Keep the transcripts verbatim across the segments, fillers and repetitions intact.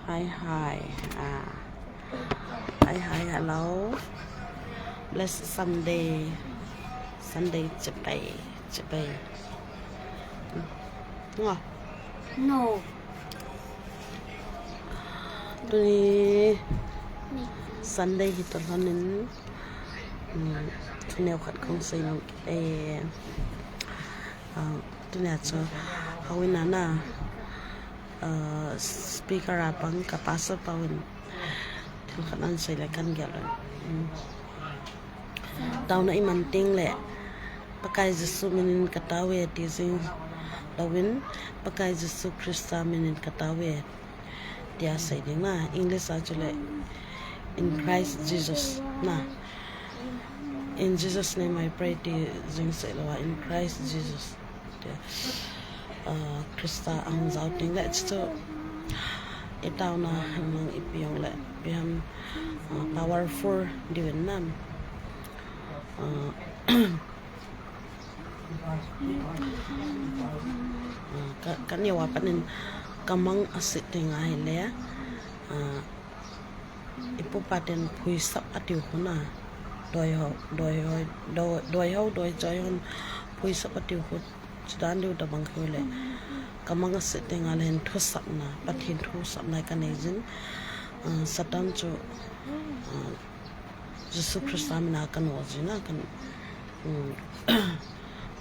Hi, hi. Ah. Hi, hi, hello. Blessed Sunday. Sunday chibai, chibai. Ngo. No. Tuni Sunday hi tolhon in, mm, thuneo khat kong sei nom e. Ah, tunia chu houin a na, ah, speaker a pang ka pastor pa in thil khat ahin sei le kan gel le. Mm. Taona iman teng le, Pakai Jesu minin katao e ti jing louvin, Pakai Jesu Christa minin katao e tia sei ding na, English a chu le, "In Christ Jesus," na. "In Jesus' name I pray," ti jing sei lou a, "In Christ Jesus." Tia, ah, Christa ahung jao teng le, chu i taona henlang ipi jong le, ipi ham, ah, powerful diu in na. Ah, ah, ka, ka neo a pat in ka mang asit teng ahile, ah, i pupa ten phuisap atiu khu na, doi ho, doi ho, doi, doi ho, doi choi hon phuisap atiu khu, chudan diu tabang khu le. Ka mang asit teng ale hin thusapna, Pathen thusapna ka nei jin, ah, Satan chu, ah, Jesu Christa mina ka no jin a, kan, um,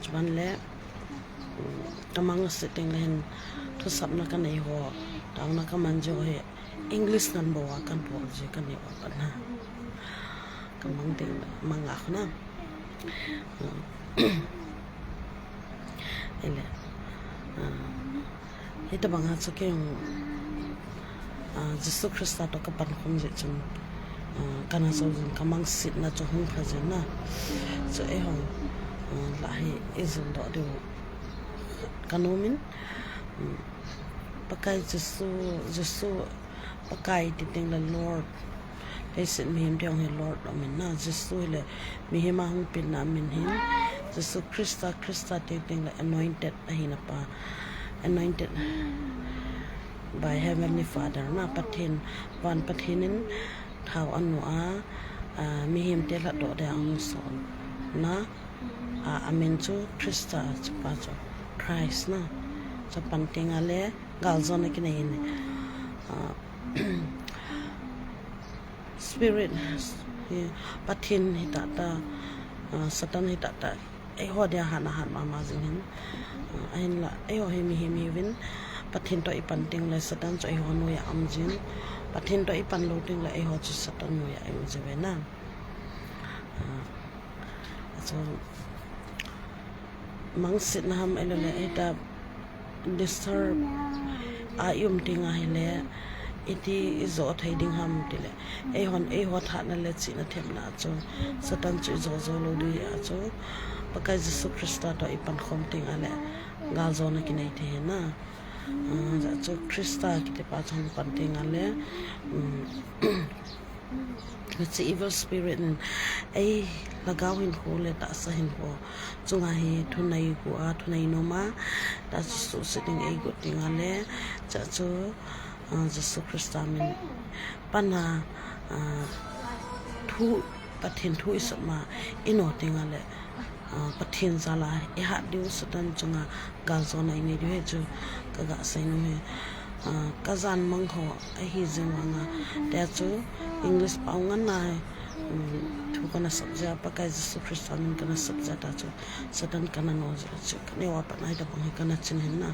chuban le, um, ka mang asit teng le hin thusapna ka nei ho, taona ka man ji ho hi, English ngan bou a kan bol ji ka neo a pat na. Ka mang teng mang a khu na. Ele. Ah, hitabang a chu kei jong, ah, Jesu Christa toh ka pankhom jeh chun, ah, kana jou jin ka mang sitna chu hung pha jin na. Chu eiho, ah, la hi i jil doh diu ka nom in, um, Pakai Jesu, Jesu, Pakai ti teng le Lord. Leiset mihem te jong hi Lord aum in na, Jesu hi le mihem a hung penna min hin. Jesu Christa, Christa ti teng le anointed ahina pa. Anointed by Heavenly Father na, Pathen, van Pathen in thao anu a, ah, mihem te lhatdoh dia ahung sol na. Ah, amin chu Christa, chupa chu Christ na. Chu pan teng ale, galjona kinei in. Ah, Spirit, hi, Pathen hi tah tah, ah, Satan hi tah tah, eiho dia hat a hat mama jing hin. Ah, ahinla, eiho hi mihem ihiuvin, Pathen toh i pan teng le Satan chu eiho noiya um jin. Pathen toh i pan lou teng le eiho chu Satan noiya i um jiuve na. Ah, achu, mang sitna ham ahilou le, hita disturb a i um teng ahile, iti i jo thei ding ham ti le, eihon, eiho thahatna le chihna themna chu Satan chu i jo jou lou ding ahi a chu, Pakai Jesu Christa toh i pankhom teng ale, galjona kinei thei hi na. Ah, ja chu Christa kiti pa chu hung pan teng ale, um, hiche evil spirit in ei lhagao hinkho le tahsa hinkho chunga hi thunei hu a, thunei nom a, tahsa suhset ding ei got teng ale, ja chu, ah, Jesu Christa min pan a, ah, thu, Pathen thu i sap ma i no teng ale, ah, Pathen jal a i hat diu, Satan chunga galjona i nei diu ahi chu ka ga sei nom e. Ah, ka jan mang ho ahi jing vang a, tia chu English pao ngen na hi, um, thu kana sap jeh a, Pakai Jesu Christa min kana sap jeh a, tia chu Satan kana no jeh a chu, ka neo a pat na hitabang hi kana chin hin na.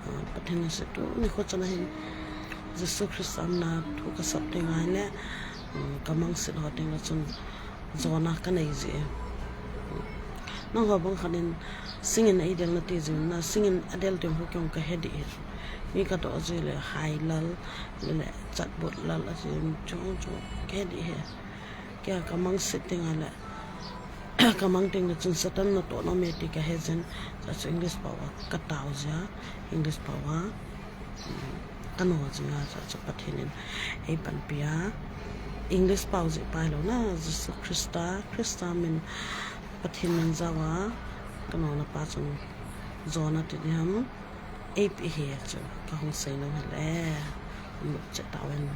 Ah, Pathen in asei tuni kho chun ahin, Jesu Christa min a thu ka sap teng ahile, um, ka mang sit ho teng le chun, jona ka nei ji e. Nangho bang khat in singin ei del nati jing na, singin a del teng ho kei jong ka he dih e. Mi ka toh ji le Hailal, le, le Chatbut Lal a ji chu chu ka he dih e. Kei a ka mang sit teng ale, ka mang teng le chun Satan natoh nom e ti ka he jin, ja chu English pao a ka tao ji a, English pao a. Ka no jing a, ja chu Pathen in ei panpi a. English pao jeh pa hilou na, Jesu Christa, Christa min, Pathen min jao a ka nona pa chun jona ti ding ham ei pe hi chu ka hung sei nom hile. Chet tauvin.